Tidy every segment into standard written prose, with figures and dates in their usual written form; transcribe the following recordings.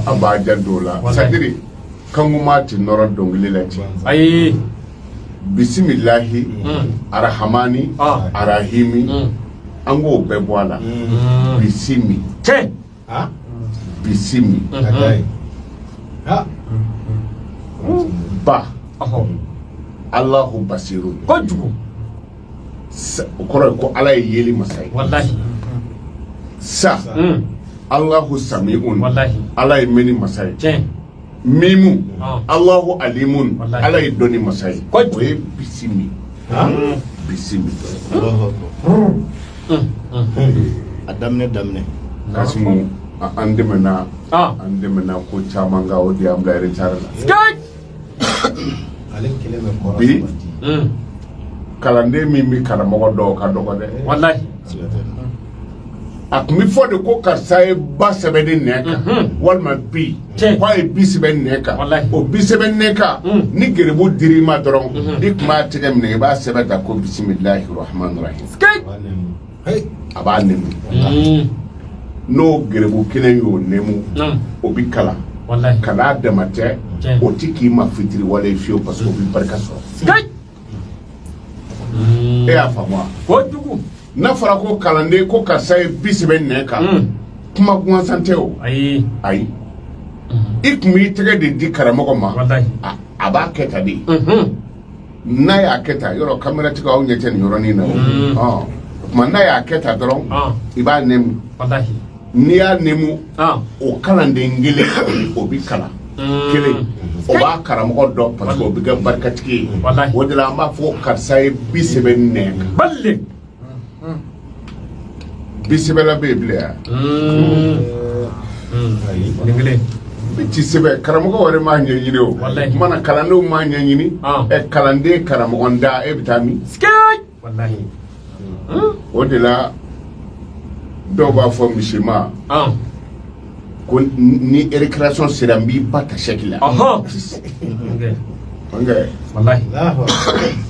An b'a janto o la, c'est-à-dire kankuma tɛ nɔrɔ dɔnkili la ten. Ayi. Bisimilahi arahamani arahimi, an k'o bɛɛ bɔ a la. Bisimi. Tiɲɛ. Bisimi. Ba. Alahu basiru. Kojugu. O kɔrɔ ye ko Ala ye yeli masa ye. Walahi. Sa. Alahu samiun. Walahi. Ala ye mɛnni masa ye. Tiɲɛ. Mimu. Alahu alimun. Ala ye dɔnni masa ye. Kojugu. O ye bisimi. Bisimi. A daminɛ daminɛ. Kasimu, an dɛmɛna. An dɛmɛna ko caman kan, o de y'an bila retard la. Bi kalanden min bɛ karamɔgɔ dɔw ka dɔgɔ dɛ. Walahi. A tun bɛ fɔ de ko karisa ye ba sɛbɛn ni nɛn kan, walima bi k'a ye bi sɛbɛn nɛn kan. O bi sɛbɛn nɛn kan, ni geribu dir'i ma dɔrɔn, i tun b'a tɛgɛ minɛ, i b'a sɛbɛn ta ko bisimilahi rahmani rahim. A b'a nɛmu. N'o geribu kelen y'o nɛmu, o bɛ kalan. Ka n'a dama tɛ, o ti k'i ma fitiri wale fiyewu, parce que o bɛ barika sɔrɔ. E y'a faamu wa? Kojugu. N'a fɔra ko kalanden ko karisa ye bi sɛbɛn nɛn kan, kuma gansan tɛ o. Ayi. Ayi. I tun b'i tɛgɛ de di karamɔgɔ ma. A b'a kɛ tan de. N'a y'a kɛ tan, yɔrɔ kameratigiw aw ɲɛ tɛ nin yɔrɔnin na o. O tuma n'a y'a kɛ tan dɔrɔn, i b'a nɛmu. N'i y'a nɛmu, o kalanden kelen o bɛ kalan. Kelen o b'a karamɔgɔ dɔn, parce que o bɛ kɛ barikatigi ye. O de la an b'a fɔ karisa ye bi sɛbɛn nɛn kan. Bali. Bi sɛbɛnla bɛ yen bilen yan. Bi ti sɛbɛn, karamɔgɔ wɛrɛ m'a ɲɛɲini o. Kumana kalandenw m'a ɲɛɲini. Ɛ kalanden karamɔgɔ da, e bɛ taa min? O de la dɔw b'a fɔ misima ko ni récréation sera, n b'i ba ta sɛki la.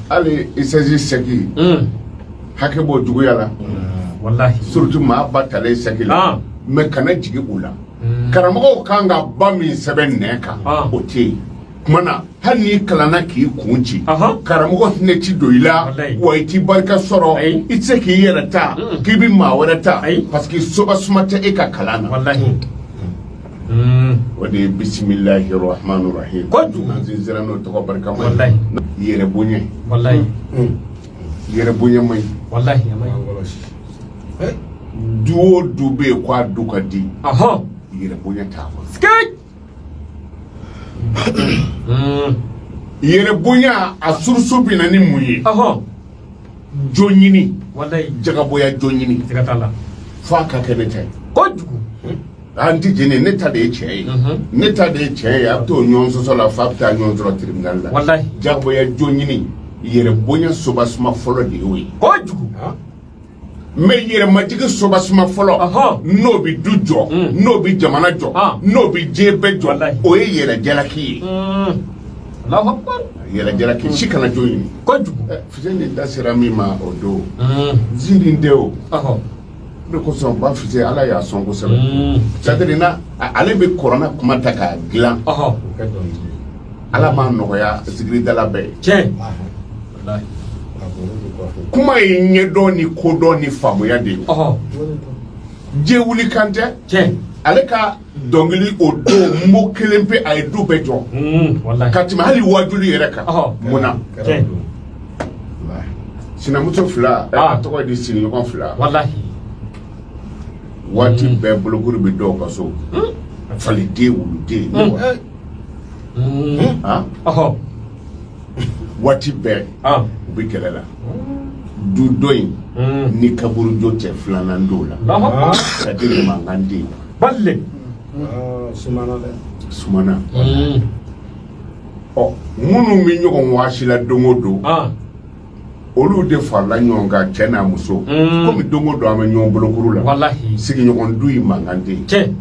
Hali ICS sɛki hakɛ b'o juguya la. Surtout maa ba talen sɛki la. Mais kana jigin u la. Karamɔgɔw kan ka ba min sɛbɛn nɛn kan, o tɛ yen. Kuma na hali n'i kalanna k'i kun ci, karamɔgɔ tɛna ci don i la, wa i t'i barika sɔrɔ, i tɛ se k'i yɛrɛ ta k'i bɛ maa wɛrɛ ta, parce que sobasuma tɛ e ka kalan na. O de ye bisimilahi rahmani rahim. An sinsinna n'o tɔgɔ barikama ye. Yɛrɛ bonya. Yɛrɛ bonya man ɲi. Du o du bɛ yen k'a du ka di, yɛrɛ bonya t'a kɔnɔ. Yɛrɛ bonya a source bɛ na ni mun ye? Jo ɲini. Jagaboya jo ɲini. F'a ka kɛ ne ta ye. An tɛ jɛnɛ, ne ta de ye tiɲɛ ye. Ne ta de ye tiɲɛ ye. A bɛ t'o ɲɔgɔn sɔsɔ la f'a bɛ taa ɲɔgɔn sɔrɔ tribunal la. Jagoya jo ɲini, yɛrɛ bonya sobasuma fɔlɔ de y'o ye. Mais yɛrɛmajigi sobasuma fɔlɔ, n'o bɛ du jɔ, n'o bɛ jamana jɔ, n'o bɛ diɲɛ bɛɛ jɔ, o ye yɛrɛ jalaki ye. Yɛrɛ jalaki si kana jo ɲini. Fuseni da sera min ma o don, ziiri tɛ o. O de kosɔn ba Fuse, Ala y'a sɔn kosɛbɛ. C'est-à-dire na ale bɛ kɔrɔna kuma ta k'a dilan. Ala m'a nɔgɔya zikiridala bɛɛ ye. Kuma ye ɲɛdɔn ni kodɔn ni faamuya de ye. Diɲɛ wuli kan tɛ. Ale ka dɔnkili o don mot kelen pe, a ye du bɛɛ jɔ. Ka tɛmɛ hali wajuli yɛrɛ kan. Mun na? Sinamuso fila, a tɔgɔ di sigiɲɔgɔn fila. Waati bɛɛ bolokoli bɛ dɔw ka so. Faliden, wuluden. Waati bɛɛ u bɛ kɛlɛ la. Du dɔ in ni kaburujo cɛ filanan dɔw la. C'est-à-dire mankan tɛ yen. Sumana. Ɔ minnu bɛ ɲɔgɔn waasi la don o don, olu de farala ɲɔgɔn kan, cɛ n'a muso. Komi don o don an bɛ ɲɔgɔn bolokuru la. Sigiɲɔgɔn du in mankan tɛ yen.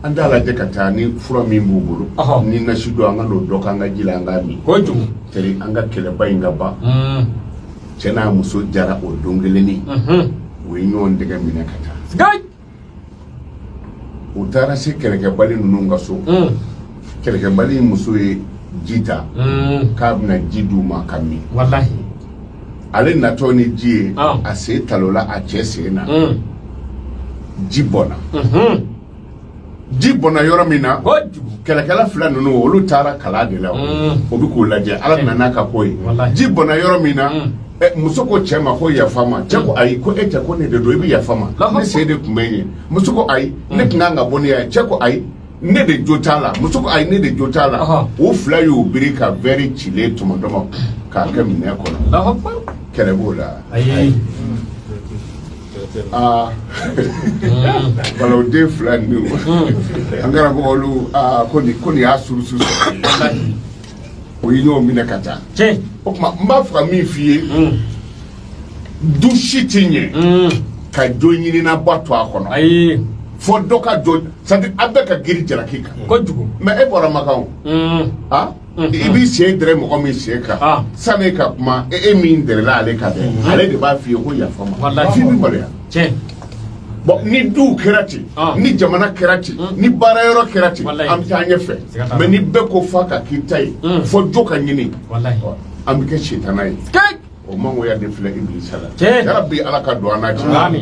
An t'a lajɛ ka taa ni fura min b'u bolo, ni nasi don, an ka n'o dɔ k'an ka ji la, an k'a min. Teri an ka kɛlɛba in ka ban. Cɛ n'a muso jara o don kelennin, u ye ɲɔgɔn dɛgɛ minɛ ka taa. U taara se kɛlɛkɛbali ninnu ka so. Kɛlɛkɛbali muso ye ji ta k'a bɛna ji d'u ma ka min. Walahi. Ale natɔ ni ji ye, a sen talola a cɛ sen na, ji bɔnna. Ji bɔnna yɔrɔ min na, kɛlɛkɛla fila ninnu, olu taara kala de la, o bɛ k'u lajɛ. Ala nana ka ko ye, ji bɔnna yɔrɔ min na, muso ko cɛ ma ko yafa ma. Cɛ ko ayi, ko e tɛ, ko ne de don, i bɛ yafa ma, ne sen de tun bɛ yen. Muso ko ayi, ne tun kan ka bɔ ne ye. Cɛ ko ayi, ne de jo t'a la. Muso ko ayi, ne de jo t'a la. O fila y'u biri ka verre cilen tɔmɔtɔmɔ k'a kɛ minɛn kɔnɔ. Kɛlɛ b'o la. Aa, balawuden fila ninnu, an karamɔgɔ, olu, aa, ko nin y'a surusu sɔrɔ, o ye ɲɔgɔn minɛ ka taa. O tuma, n b'a fɛ ka min f'i ye, du si tɛ ɲɛ ka jo ɲininaba to a kɔnɔ. Ayi. Fo dɔ ka jɔ, c'est à dire a bɛɛ ka girin jalaki kan. Kojugu. Mais e bɔra Makan o, ah, i b'i sen dɛrɛ mɔgɔ min sen kan, sani ka kuma, e min dɛrɛla ale kan dɛ, ale de b'a f'i ye ko yafa ma, f'i bɛ maloya. Bon, ni duw kɛra ten, ni jamana kɛra ten, ni baarayɔrɔ kɛra ten, an bɛ taa ɲɛfɛ. Mais ni bɛɛ ko f'a ka k'i ta ye, fo jo ka ɲini, an bɛ kɛ sitana ye. O mangoya de filɛ Ibilisa la. Yarabi, Ala ka don an n'a cɛ.